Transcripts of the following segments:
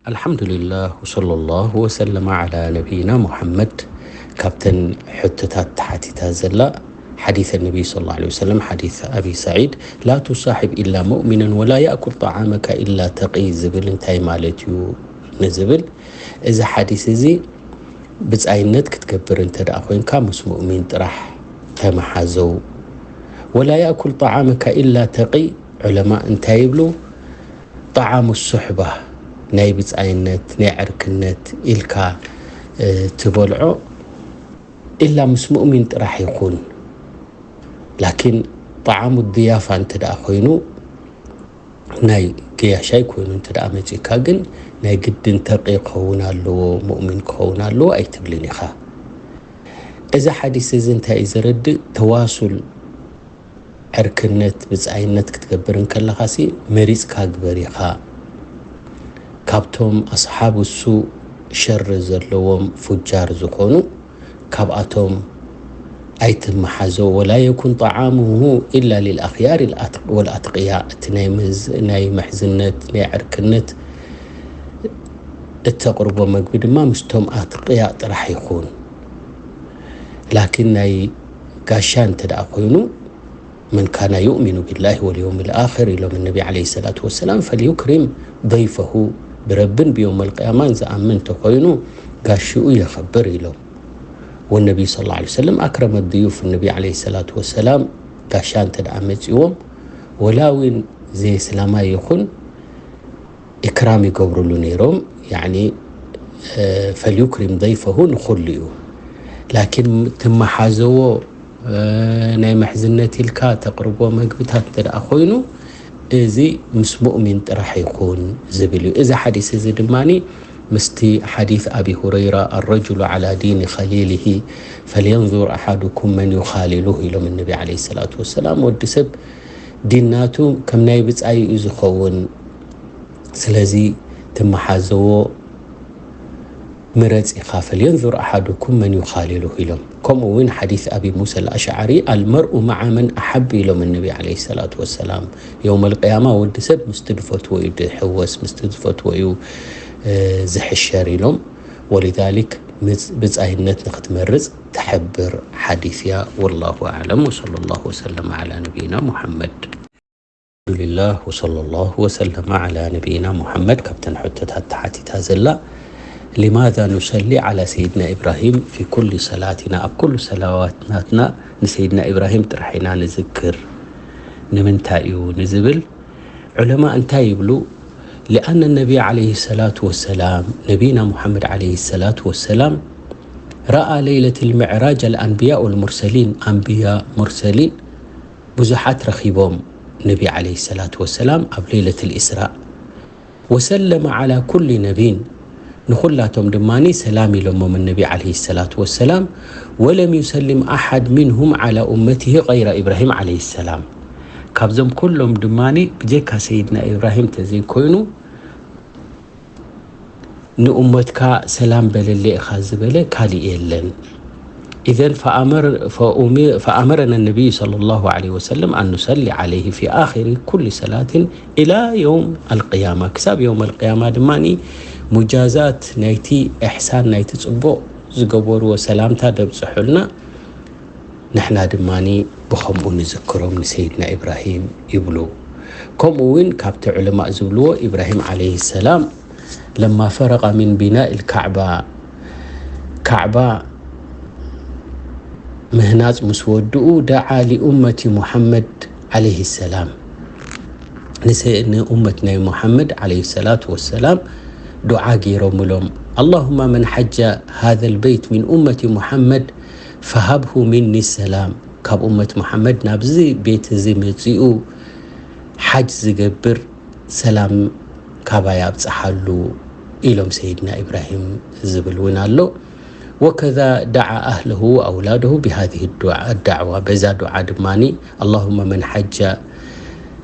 الحمد لله وصلى الله وسلم على نبينا محمد. ካብተን ሕቶታት ተሓቲታ ዘላ ሓዲث النبي صلى الله عليه وسلم، ሓዲث أبي سعيد، لا تصاحب إلا مؤمنا ولا يأكل طعامك إلا تقي ዝብል እንታይ ማለት እዩ ንዝብል፣ እዚ ሓዲث እዚ ብጻይነት ክትገብር እንተ ደኣ ኮይንካ ምስ ሙእሚን ጥራሕ ተመሓዘው። ولا يأكل طعامك إلا تقي ዑለማ እንታይ ይብሉ? طعام الصحبة ናይ ብጻይነት ናይ ዕርክነት ኢልካ ትበልዖ ኢላ ምስ ሙእሚን ጥራሕ ይኹን። ላኪን طعام الضيافة እንተ ደኣ ኮይኑ ናይ ገያሻይ ኮይኑ እንተ ደኣ መጺእካ ግን ናይ ግድን ተቂ ክኸውን ኣለዎ፣ ሙእሚን ክኸውን ኣለዎ ኣይትብልን ኢኻ። እዚ ሓዲስ እዚ እንታይ እዩ ዘረድእ? ተዋሱል ዕርክነት ብጻይነት ክትገብር እንከለኻሲ መሪጽካ ግበር ኢኻ። ካብቶም ኣስሓብ እሱ ሸር ዘለዎም ፉጃር ዝኾኑ ካብኣቶም ኣይትመሓዞ። ولا يكن طعامه إلا للأخيار والأتقياء። እቲ ናይ ምዝ- ናይ ምሕዝነት ናይ ዕርክነት እተቕርቦ መግቢ ድማ ምስቶም ኣትቅያ ጥራሕ ይኹን። ላኪን ናይ ጋሻ እንተ ደኣ ኮይኑ من كان يؤمن بالله واليوم الآخر ኢሎም ነቢ عليه الصلاة والسلام فليكرم ضيفه ብረብን ብየውመል ቅያማን ዝኣምን እንተኾይኑ ጋሽኡ የኸብር ኢሎም። والنبي صلى الله عليه وسلم أكرم الضيوف ነቢ عليه الصلاة والسلام ጋሻ እንተ ደኣ መጺዎም ወላ እውን ዘየስላማይ ይኹን ኢክራም ይገብሩሉ ነይሮም። ያኒ፣ እ፣ فليكرم ضيفه ንኹሉ እዩ። ላኪን ትመሓዘዎ፣ እ፣ ናይ ምሕዝነት ኢልካ ተቕርቦ መግብታት እንተ ደኣ ኮይኑ እዚ ምስ ሙእሚን ጥራሕ ይኹን ዝብል እዩ። እዚ ሓዲስ እዚ ድማ ምስቲ ሓዲስ ኣቢ ሁረይራ الرجل على دين خليله فلينظر أحدكم من يخالله ኢሎም ነቢ عليه الصلاة والسلام። ወዲ ሰብ ዲን ናቱ ከም ናይ ብጻዩ እዩ ዝኸውን። ስለዚ ትመሓዘዎ ምረጽ ኢኻ። فلينظر أحدكم من يخالله ኢሎም። ከምኡ እውን ሓዲስ ኣቢ ሙሳ الأشعري المرء مع من أحب ኢሎም ነቢ عليه الصلاة والسلام። የውመል ቅያማ ወዲ ሰብ ምስቲ ዝፈትዎ እዩ ድሕወስ፣ ምስቲ ዝፈትዎ እዩ፣ እ፣ ዝሕሸር ኢሎም። ولذلك ምጽ- ብጻይነት ንኽትመርጽ ትሕብር ሓዲስ እያ። والله أعلم وصلى الله وسلم على نبينا محمد. الحمد لله وصلى الله وسلم على نبينا محمد። ካብተን ሕቶታት ተሓቲታ ዘላ لماذا نصلي على سيدنا إبراهيم في كل صلاتنا ኣብ ኩሉ ሰላዋትናትና ንሰይድና ኢብራሂም ጥራሕ ኢና ንዝክር ንምንታይ እዩ ንዝብል ዑለማ እንታይ ይብሉ? لأن النبي عليه الصلاة والسلام ነቢና ሙሐመድ عليه الصلاة والسلام رأى ليلة المعراج الأنبياء والمرسلين ኣንብያ ሙርሰሊን ብዙሓት ረኺቦም ነቢ عليه الصلاة والسلام ኣብ ليلة الإسراء وسلم على كل نبي ንኹላቶም ድማ ሰላም ኢሎሞም ነቢ عليه الصلاة والسلام ولم يسلم أحد منهم على أمته غير إبراهيم عليه السلام ካብዞም ኩሎም ድማ ብጀካ ሰይድና ኢብራሂም ተዘይኮይኑ ንኡመትካ ሰላም በለለ ኢኻ ዝበለ ካልእ የለን። إذن فأمر فأمرنا النبي صلى الله عليه وسلم أن نصلي عليه في آخر كل صلاة إلى يوم القيامة ክሳብ يوم القيامة ድማ ሙጃዛት ናይቲ إحسان ናይቲ ጽቡቕ ዝገበርዎ ሰላምታ ደብጽሑልና ንሕና ድማ ብኸምኡ ንዝክሮም ንሰይድና ኢብራሂም ይብሉ። ከምኡ እውን ካብቲ ዑለማእ ዝብልዎ ኢብራሂም عليه السلام لما فرغ من بناء الكعبة ካዕባ ምህናጽ ምስ ወድኡ دعا لأمة محمد عليه السلام ንኡመት ናይ ሙሐመድ عليه الصلاة والسلام ዱዓ ገይሮምሎም اللهم من حج هذا البيت من أمة محمد فهبه مني السلام ካብ ኡመት ሙሐመድ ናብዚ ቤት እዚ መጺኡ ሓጅ ዝገብር ሰላም ካባይ ኣብጽሓሉ ኢሎም ሰይድና ኢብራሂም ዝብል እውን ኣሎ። وكذا دعا أهله وأولاده بهذه الدعوة በዛ ዱዓ ድማ اللهم من حج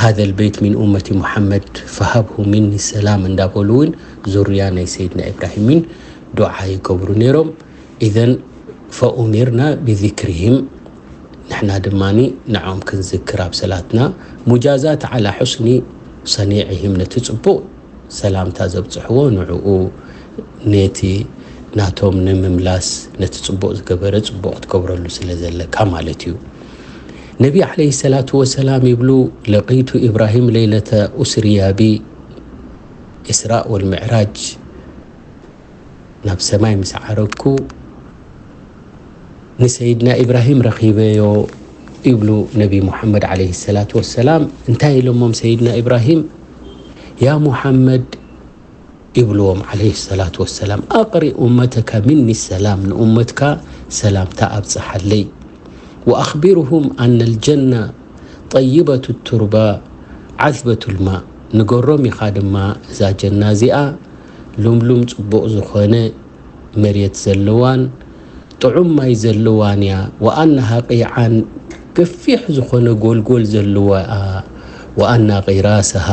هذا البيت من أمة محمد فهبه مني السلام እንዳበሉ እውን ዙርያ ናይ ሰይድና ኢብራሂምን ዱዓ ይገብሩ ነይሮም። إذن فأمرنا بذكرهم ንሕና ድማ ንዖም ክንዝክር ኣብ ሰላትና مجازاة على حسن صنيعهم ነቲ ጽቡቕ ሰላምታ ዘብጽሕዎ ንዕኡ ነቲ ናቶም ንምምላስ ነቲ ጽቡቕ ዝገበረ ጽቡቕ ክትገብረሉ ስለ ዘለካ ማለት እዩ። ነቢ ዓለይሂ ሰላቱ ወሰላም ይብሉ፣ ለቂቱ ኢብራሂም ለይለተ ኡስሪያ ቢ፣ ኢስራእ ወልምዕራጅ፣ ናብ ሰማይ ምስ ዓረግኩ ንሰይድና ኢብራሂም ረኺበዮ ይብሉ ነቢ ሙሓመድ ዓለይሂ ሰላቱ ወሰላም። እንታይ ኢሎሞም ሰይድና ኢብራሂም? ያ ሙሓመድ ይብልዎም ዓለይሂ ሰላቱ ወሰላም፣ ኣቕሪ ኡመተካ ሚኒ ሰላም፣ ንኡመትካ ሰላምታ ኣብጽሓለይ። ወኣኽቢርሁም ኣነ ልጀና ጠይበቱ ቱርባ ዓዝበቱ ልማ፣ ንገሮም ኢኻ ድማ እዛ ጀና እዚኣ ልምሉም ጽቡቕ ዝኾነ መሬት ዘለዋን ጥዑም ማይ ዘለዋን እያ። ወኣናሃ ቂዓን ገፊሕ ዝኾነ ጎልጎል ዘለዋ እያ። ወኣና ቂራስሃ፣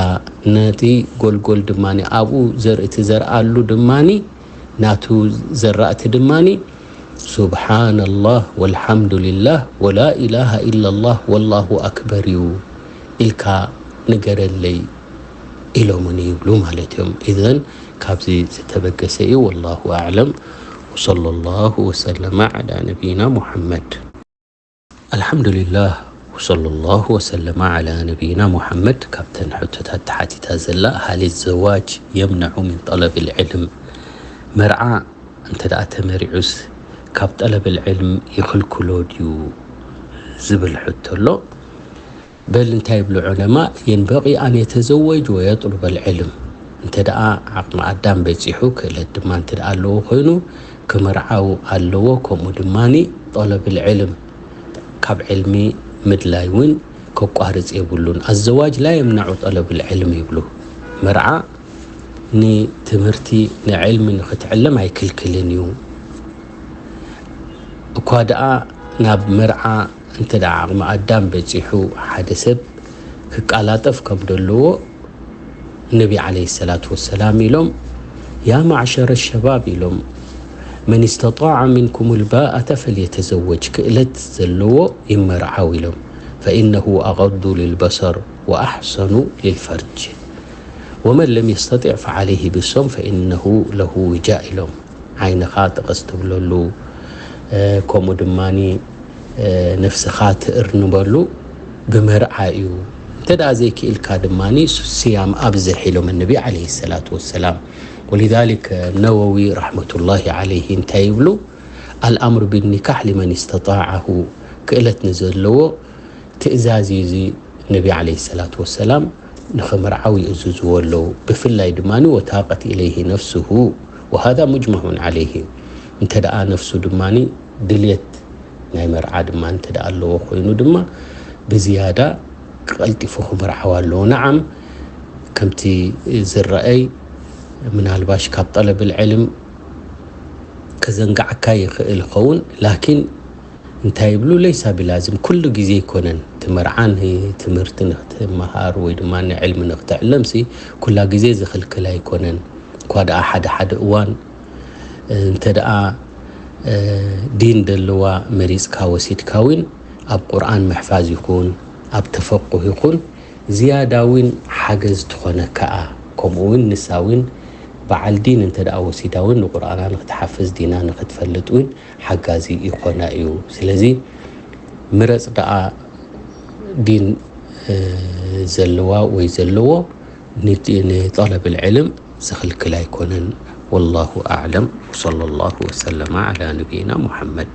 ነቲ ጎልጎል ድማ ኣብኡ ዘርኢ ትዘርኣሉ ድማ ናቱ ዘራእቲ ድማ ሱብሓነላህ ወልሓምዱሊላህ ወላ ኢላሃ ኢላላህ ወላሁ ኣክበር እዩ ኢልካ ንገረለይ ኢሎምኒ ይብሉ ማለት እዮም። ኢዘን ካብዚ ዝተበገሰ እዩ። ወላሁ ኣዕለም። ወሰለላሁ ወሰለመ ዓላ ነቢይና ሙሓመድ። ኣልሓምዱሊላህ ወሰለላሁ ወሰለመ ዓላ ነቢይና ሙሓመድ። ካብተን ሕቶታት ተሓቲታ ዘላ ሃሊ ዘዋጅ የምነዑ ሚን ጠለብ ልዕልም፣ መርዓ እንተ ደኣ ተመሪዑስ ካብ ጠለብ ልዕልም ይኽልክሎ ድዩ ዝብል ሕቶ ኣሎ። በል እንታይ ይብሉ ዑለማ? የንበቂ ኣን የተዘወጅ ወየጥሉበ ልዕልም። እንተ ደኣ ዓቕሚ ኣዳም በጺሑ፣ ክእለት ድማ እንተ ደኣ ኣለዎ ኮይኑ፣ ክምርዓው ኣለዎ። ከምኡ ድማኒ ጠለብ ልዕልም፣ ካብ ዕልሚ ምድላይ እውን ከቋርጽ የብሉን። ኣዘዋጅ ላ የምናዑ ጠለብ ልዕልም ይብሉ። መርዓ ንትምህርቲ ንዕልሚ ንኽትዕለም ኣይክልክልን እዩ። እኳ ደኣ ናብ መርዓ እንተ ደኣ ዓቕሚ ኣዳም በጺሑ ሓደ ሰብ ክቃላጠፍ ከም ዘለዎ ነቢ ዓለይሂ ሰላቱ ወሰላም ኢሎም፣ ያ ማዕሸረ ሸባብ ኢሎም፣ መን ስተጣዐ ሚንኩም ልባኣተ ፈልየተዘወጅ፣ ክእለት ዘለዎ ይመርዓው ኢሎም፣ ፈኢነሁ ኣቐዱ ልልበሰር ወኣሕሰኑ ልልፈርጅ፣ ወመን ለም የስተጢዕ ፈዓለይሂ ብሶም ፈኢነሁ ለሁ ዊጃእ ኢሎም። ዓይንኻ ጥቕስ ትብለሉ፣ ከምኡ ድማኒ ነፍስኻ ትእርንበሉ ብመርዓ እዩ። እንተ ደኣ ዘይክኢልካ ድማኒ ስያም ኣብዝሕ ኢሎም ነቢ ዓለይሂ ሰላቱ ወሰላም። ወሊዛሊክ ነወዊ ረሕመቱላሂ ዓለይሂ እንታይ ይብሉ? ኣልኣምሩ ቢኒካሕ ሊመን ስተጣዓሁ፣ ክእለት ንዘለዎ ትእዛዝ እዩ እዚ። ነቢ ዓለይሂ ሰላቱ ወሰላም ንኽምርዓው ይእዝዝዎ ኣለዉ። ብፍላይ ድማ ወታቀት ኢለይሂ ነፍስሁ፣ ወሃዛ ሙጅመዑን ዓለይሂ። እንተ ደኣ ነፍሱ ድማ ድልየት ናይ መርዓ ድማ እንተ ደኣ ኣለዎ ኮይኑ ድማ ብዝያዳ ቀልጢፉ ክምርዓው ኣለዎ። ነዓም ከምቲ ዝረኣይ ምናልባሽ ካብ ጠለብል ዕልም ከዘንግዓካ ይኽእል ይኸውን፣ ላኪን እንታይ ይብሉ? ለይሳ ቢላዝም፣ ኩሉ ግዜ ኣይኮነን። እቲ መርዓ ንትምህርቲ ንክትመሃር ወይ ድማ ንዕልሚ ንክትዕለምሲ ኩላ ግዜ ዝኽልክል ኣይኮነን። እኳ ደኣ ሓደ ሓደ እዋን እንተ ደኣ ዲን ደለዋ መሪጽካ ወሲድካ እውን ኣብ ቁርኣን ምሕፋዝ ይኹን ኣብ ተፈቁህ ይኹን ዝያዳ እውን ሓገዝ ትኾነካ እያ። ከምኡ እውን ንሳ እውን በዓል ዲን እንተ ደኣ ወሲዳ እውን ንቁርኣና ንክትሓፍዝ ዲና ንክትፈልጥ እውን ሓጋዚ ይኾና እዩ። ስለዚ ምረጽ ደኣ ዲን ዘለዋ ወይ ዘለዎ ንጠለብል ዕልም ዝኽልክል ኣይኮነን። ወላሁ ኣዕለም። ወሰለላሁ ወሰለመ ዓላ ነቢይና ሙሐመድ።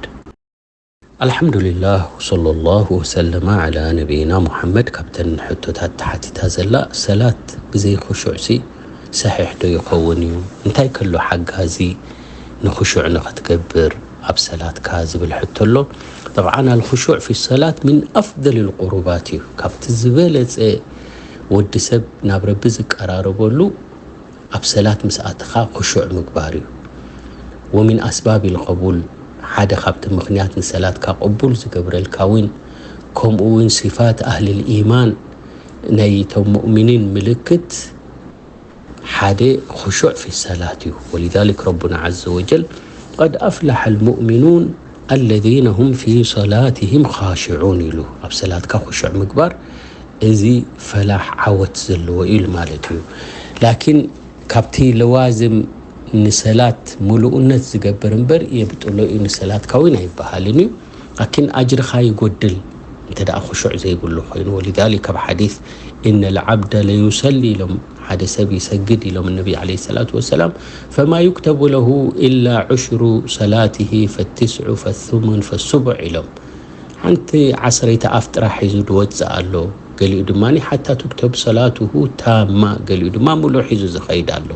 ኣልሓምዱሊላህ ወሰለላሁ ወሰለመ ዓላ ነቢይና ሙሐመድ። ካብተን ሕቶታት ተሓቲታ ዘላ ሰላት ብዘይ ኹሹዕሲ ሰሒሕ ዶ ይኸውን እዩ? እንታይ ከሎ ሓጋዚ ንኹሹዕ ንኽትገብር ኣብ ሰላትካ ዝብል ሕቶ ኣሎ። ጠብዓን ኣልኹሹዕ ፊ ሰላት ሚን ኣፍደል ልቁሩባት እዩ። ካብቲ ዝበለጸ ወዲ ሰብ ናብ ረቢ ዝቀራረበሉ ኣብ ሰላት ምስ ኣተኻ ኹሹዕ ምግባር እዩ። ወሚን ኣስባብ ልቀቡል፣ ሓደ ካብቲ ምኽንያት ንሰላትካ ቅቡል ዝገብረልካ እውን ከምኡ እውን ሲፋት ኣህልል ኢማን ናይ ቶም ሙእሚኒን ምልክት ሓደ ኹሹዕ ፊ ሰላት እዩ። ወሊዛሊክ ረቡና ዓዘ ወጀል ቀድ ኣፍላሐ ልሙእሚኑን ኣለዚነ ሁም ፊ ሰላትህም ኻሽዑን ኢሉ። ኣብ ሰላትካ ኹሹዕ ምግባር እዚ ፈላሕ ዓወት ዘለዎ እዩ ማለት እዩ። ላኪን ካብቲ ለዋዝም ንሰላት ምሉእነት ዝገብር እምበር የብጥሎ እዩ ንሰላትካ እውን ኣይበሃልን እዩ። ላኪን ኣጅርኻ ይጎድል እንተ ደኣ ኹሹዕ ዘይብሉ ኮይኑ። ወሊዛሊክ ኣብ ሓዲስ፣ "ኢነ ልዓብደ ለዩሰሊ" ኢሎም፣ ሓደ ሰብ ይሰግድ ኢሎም ነቢ ዓለይሂ ሰላቱ ወሰላም፣ "ፈማ ዩክተቡ ለሁ ኢላ ዑሽሩ ሰላቲሂ ፈትስዑ ፈሱሙን ፈሱቡዕ" ኢሎም። ሓንቲ ዓስረይቲ ኣፍ ጥራሕ ሒዙ ድወፅእ ኣሎ፣ ገሊኡ ድማ ሓታ ቱክተብ ሰላቱሁ ታማ፣ ገሊኡ ድማ ሙሉእ ሒዙ ዝኸይድ ኣሎ።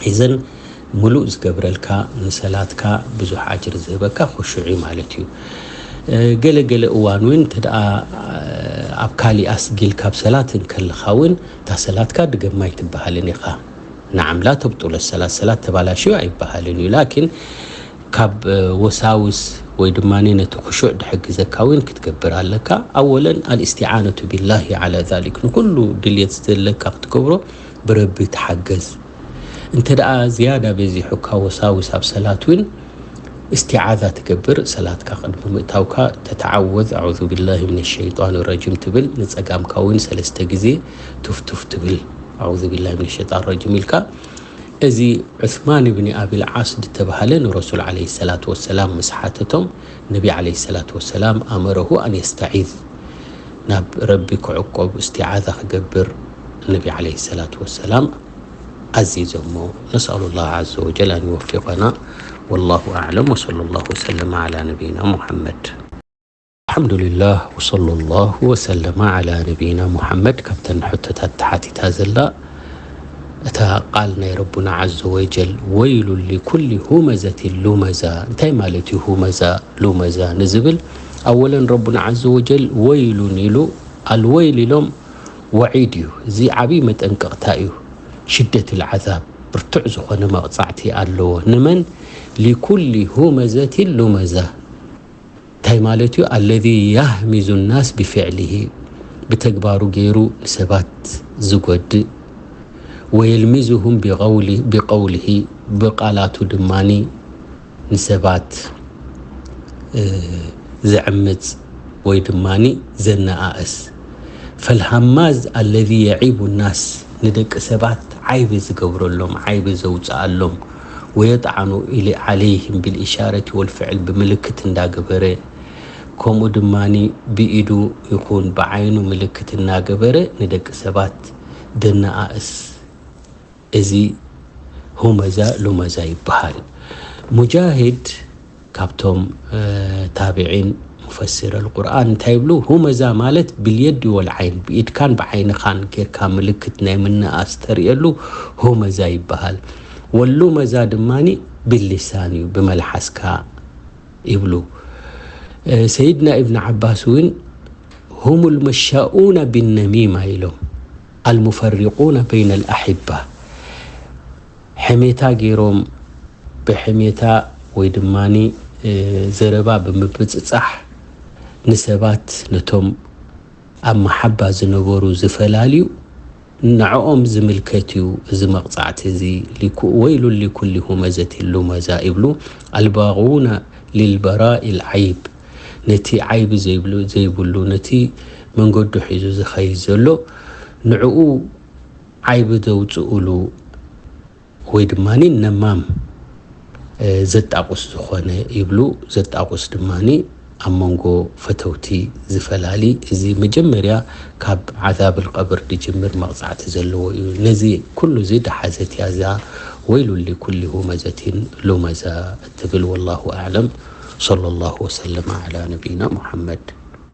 እዘን ሙሉእ ዝገብረልካ ንሰላትካ ብዙሕ ኣጅር ዝህበካ ኹሹዕ እዩ ማለት እዩ። እ፣ ገለ ገለ እዋን እውን እንተ ደኣ፣ እ፣ ኣብ ካሊእ ኣስጊልካ ኣብ ሰላት እንከለኻ እውን እታ ሰላትካ ድገማ ኣይትበሃልን ኢኻ። ነዓም ላ ተብጡለ ሰላት፣ ሰላት ተባላሽዩ ኣይበሃልን እዩ። ላኪን ካብ፣ እ፣ ወሳውስ ወይ ድማ ነቲ ኹሹዕ ድሕግዘካ እውን ክትገብር ኣለካ። ኣወለን ኣልእስቲዓነቱ ቢላሂ ዓላ ዛሊክ፣ ንኹሉ ድልየት ዘለካ ክትገብሮ ብረቢ ተሓገዝ። እንተ ደኣ ዝያዳ በዚሑካ ወሳውስ ኣብ ሰላት እውን እስቲዓዛ ትገብር፣ ሰላትካ ቅድሚ ምእታውካ ተተዓወዝ፣ ኣዑዙ ቢላሂ ሚነ ሸይጣን ረጂም ትብል፣ ንጸጋምካ እውን ሰለስተ ግዜ ቱፍ ቱፍ ትብል፣ ኣዑዙ ቢላሂ ሚነ ሸይጣን ረጂም ኢልካ። እዚ ዑስማን ብኒ ኣቢል ዓስ ዝተባህለ ንረሱል ዓለይሂ ሰላቱ ወሰላም ምስ ሓተቶም፣ ነቢ ዓለይሂ ሰላቱ ወሰላም ኣመረሁ ኣን የስተዒዝ፣ ናብ ረቢ ክዕቆብ እስቲዓዛ ክገብር ነቢ ዓለይሂ ሰላቱ ወሰላም ኣዚዞሞ። ነስኣሉ ላህ ዓዘ ወጀል ኣን ይወፊቀና። ወላሁ ኣዕለም ወሰለ ላሁ ወሰለመ ዓላ ነቢይና ሙሐመድ። ኣልሓምዱሊላህ ወሰለ ላሁ ወሰለመ ዓላ ነቢይና ሙሐመድ። ካብተን ሕቶታት ተሓቲታ ዘላ እታ ቃል ናይ ረቡና ዓዘ ወጀል፣ "ወይሉን ሊኩሊ ሁመዘቲን ሉመዛ" እንታይ ማለት እዩ? ሁመዛ ሉመዛ ንዝብል ኣወለን ረቡና ዓዘ ወጀል ወይሉን ኢሉ፣ ኣልወይል ኢሎም ወዒድ እዩ። እዚ ዓብዪ መጠንቀቕታ እዩ። ሽደት ልዓዛብ፣ ብርቱዕ ዝኾነ መቕጻዕቲ ኣለዎ። ንመን? ሊኩሊ ሁመዘቲን ሉመዛ። እንታይ ማለት እዩ? ኣለዚ ያህሚዙ ናስ ብፊዕሊሂ፣ ብተግባሩ ገይሩ ንሰባት ዝጎድእ፣ ወየልሚዙሁም ቢቀውሊ-፣ ቢቀውሊሂ፣ ብቃላቱ ድማኒ ንሰባት፣ እ፣ ዘዕምጽ ወይ ድማኒ ዘነኣእስ። ፈልሃማዝ ኣለዚ የዒቡ ናስ፣ ንደቂ ሰባት ዓይቢ ዝገብረሎም፣ ዓይቢ ዘውፅኣሎም፣ ወየጥዓኑ ኢሊ ዓለይህም ብልኢሻረት ወልፍዕል፣ ብምልክት እንዳገበረ፣ ከምኡ ድማኒ ብኢዱ ይኹን ብዓይኑ ምልክት እናገበረ ንደቂ ሰባት ደነኣእስ። እዚ ሁመዛ ሉመዛ ይበሃል። ሙጃሂድ ካብቶም፣ እ፣ ታቢዒን ሙፈሲረ ልቁርኣን እንታይ ይብሉ? ሁመዛ ማለት ብልየዲ ወልዓይን፣ ብኢድካን ብዓይንኻን ጌርካ ምልክት ናይ ምንኣስ ተርእየሉ ሁመዛ ይበሃል። ወሉመዛ ድማኒ ብሊሳን እዩ፣ ብመልሓስካ ይብሉ። እ፣ ሰይድና ኢብን ዓባስ እውን ሁም ልመሻኡነ ቢነሚማ ኢሎም፣ ኣልሙፈሪቁነ በይነ ልኣሒባ፣ ሕሜታ ገይሮም ብሕሜታ ወይ ድማኒ፣ እ፣ ዘረባ ብምብጽጻሕ ንሰባት ነቶም ኣብ መሓባ ዝነበሩ ዝፈላልዩ፣ ንዕኦም ዝምልከት እዩ እዚ መቕጻዕቲ እዚ። ሊኩ-፣ ወይሉን ሊኩሊ ሁመዘቲን ሉመዛ ይብሉ። ኣልባጉነ ሊልበራኢል ዓይብ፣ ነቲ ዓይቢ ዘይብሉ፣ ዘይብሉ፣ ነቲ መንገዱ ሒዙ ዝኸይድ ዘሎ፣ ንዕኡ ዓይቢ ዘውጽኡሉ ወይ ድማኒ ነማም፣ እ፣ ዘጣቑስ ዝኾነ ይብሉ። ዘጣቑስ ድማኒ ኣብ መንጎ ፈተውቲ ዝፈላሊ። እዚ መጀመርያ ካብ ዓዛብል ቀብር ድጅምር መቕጻዕቲ ዘለዎ እዩ። ነዚ ኩሉ እዚ ድሓዘት እያ እዛ ወይሉን ሊኩሊ ሁመዘቲን ሉመዛ እትብል። ወላሁ ኣዕለም። ሰለላሁ ወሰለመ ዓላ ነቢይና ሙሐመድ።